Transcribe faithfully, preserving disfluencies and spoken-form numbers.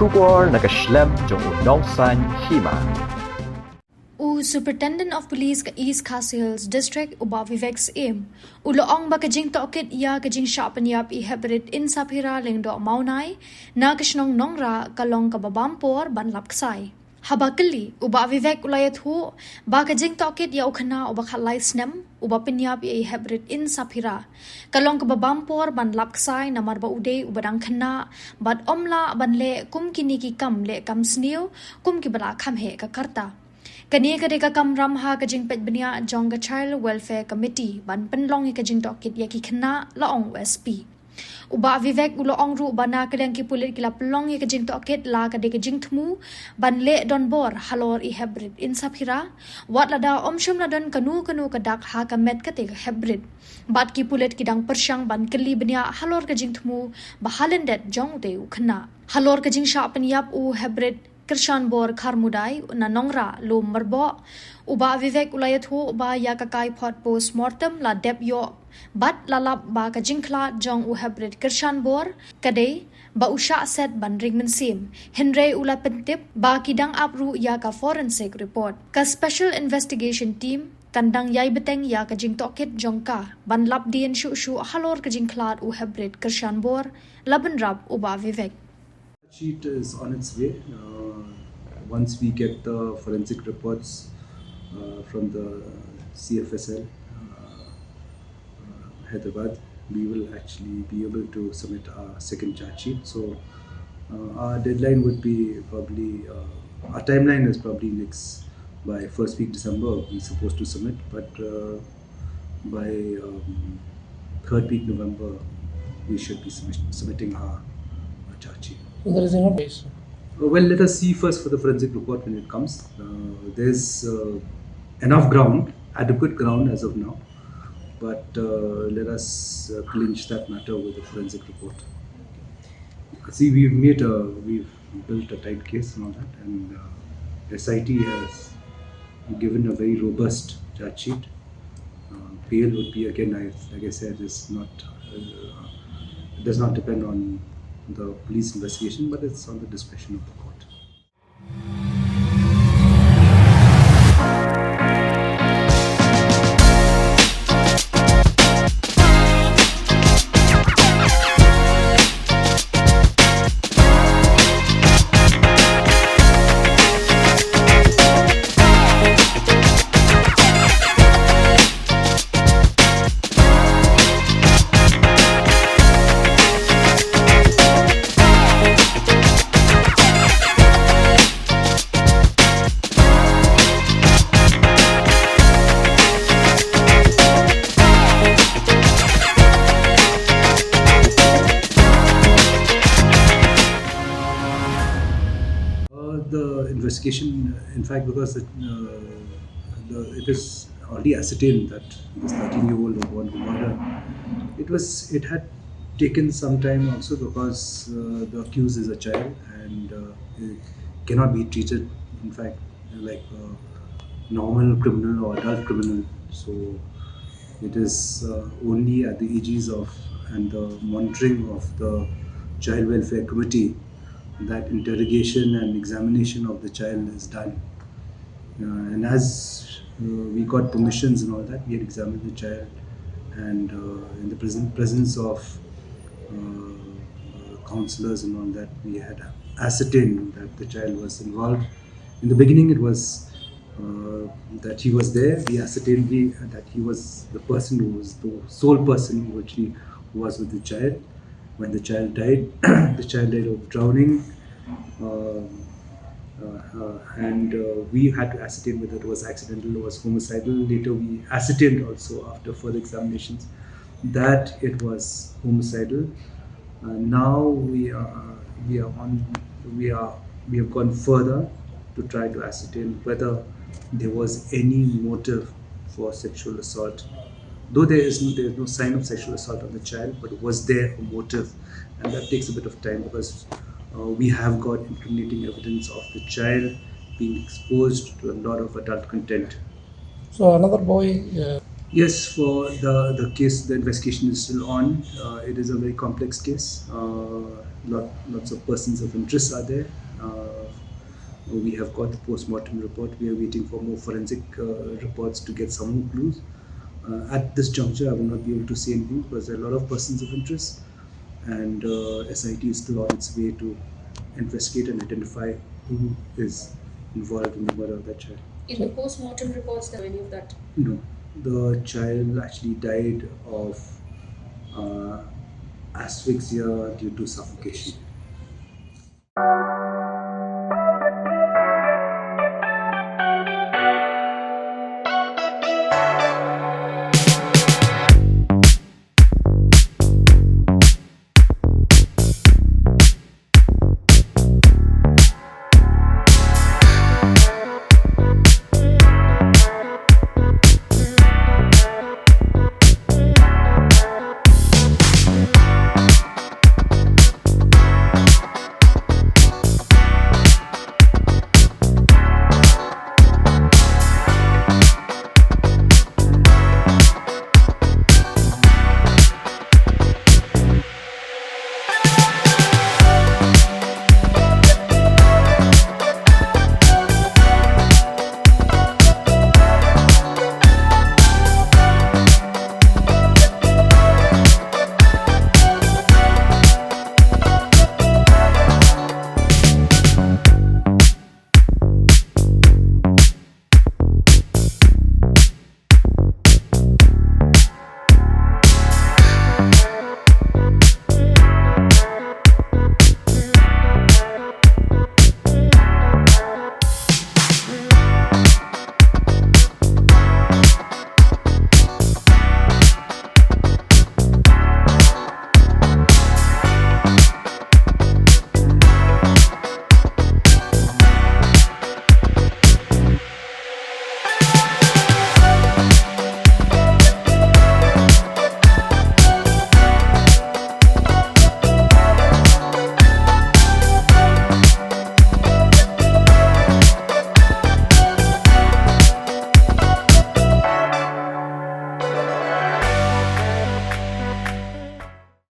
Khubor na ka shlem jong u Nongsaiñ Hima. U Superintendent of Police ka East Khasi Hills District, u Bah Vivek Syiem, u la ong ba ka jingtohkit ïa ka jingshah pynïap i Heprit Insaphira Lyngdoh Mawnai na ka shnong Nongrah ka long kaba bam por ban lap ksai. Haba kylli, u Bah Vivek u la ïathuh ba ka jingtohkit ïa u khynnah uba khatlai snem uba pynïap ïa i Heprit Insaphira ka long kaba bam por ban lap ksai, namar ba u dei uba dang khynnah bad ym lah ban leh kum kine ki kam leh kam sniew kum kiba la kham heh ka rta. Kane ka dei ka kamram ha ka jingpeit bniah jong ka Child Welfare Committee ban pynlong ïa ka jingtohkit ïa ki khynnah, la ong u S P. U Bah Vivek u la ong ruh ba na ka liang ki pulit ki la pynlong ïa ka jingtohkit la ka dei ka jingthmu ban leh donbor halor i Heprit Insaphira, wat lada ym shym la don kano kano ka dak ha ka met kata ka Heprit. Bad ki pulit ki dang pyrshang ban kylli bniah halor ka jingthmu ba ha lyndet jong utei u khynnah. Halor ka jingshah pynïap u Heprit Kyrshanbor Kharmudai na Nongrah Lum Myrboh, u Bah Vivek u la ïathuh ba ïa ka kaiphod post mortem la dep ïoh bad la lap ba ka jingkhlad jong u Heprit Kyrshanbor ka dei ba u shah set ban ring mynsiem, hynrei u la pyntip ba ki dang ap ruh ïa ka forensic report. Ka Special Investigation Team kan dang ïai bteng ïa ka jingtohkit jong ka ban lap dien shuh shuh halor ka jingkhlad u Heprit Kyrshanbor, la bynrap u Bah Vivek. Sheet is on its way. Uh, once we get the forensic reports uh, from the C F S L, uh, uh, Hyderabad, we will actually be able to submit our second charge sheet. So uh, our deadline would be probably, uh, our timeline is probably next by first week December, we're supposed to submit, but uh, by um, third week November, we should be submit- submitting our, our charge sheet. So there is enough case. Uh, well, let us see first for the forensic report when it comes. Uh, there's uh, enough ground, adequate ground as of now, but uh, let us uh, clinch that matter with the forensic report. See, we've made a, we've built a tight case and all that, and uh, S I T has given a very robust charge sheet. Uh, bail would be again, I, like I said, is not uh, does not depend on the police investigation, but it's on the discretion of the court. Uh, the investigation, in fact, because it, uh, the, it is already ascertained that this thirteen-year-old was born to murder, it was, it had taken some time also because uh, the accused is a child and uh, he cannot be treated, in fact, like a normal criminal or adult criminal. So it is uh, only at the aegis of and the monitoring of the Child Welfare Committee that interrogation and examination of the child is done. Uh, and as uh, we got permissions and all that, we had examined the child, and uh, in the present presence of uh, uh, counselors and all that, we had ascertained that the child was involved. In the beginning, it was uh, that he was there. We ascertained he, that he was the person who was the sole person who actually was with the child. When the child died, the child died of drowning. Um, uh, uh, and uh, we had to ascertain whether it was accidental or was homicidal. Later, we ascertained also after further examinations that it was homicidal. Uh, now we are we are on we are we have gone further to try to ascertain whether there was any motive for sexual assault. Though there is no, there is no sign of sexual assault on the child, but was there a motive? And that takes a bit of time because uh, we have got incriminating evidence of the child being exposed to a lot of adult content. So another boy uh, Yes, for the, the case, the investigation is still on. Uh, it is a very complex case. Uh, lot, lots of persons of interest are there. Uh, we have got the post-mortem report. We are waiting for more forensic uh, reports to get some more clues. Uh, at this juncture, I will not be able to say anything because there are a lot of persons of interest, and uh, S I T is still on its way to investigate and identify who is involved in the murder of that child. In the post-mortem reports, there any of that? No, the child actually died of uh, asphyxia due to suffocation.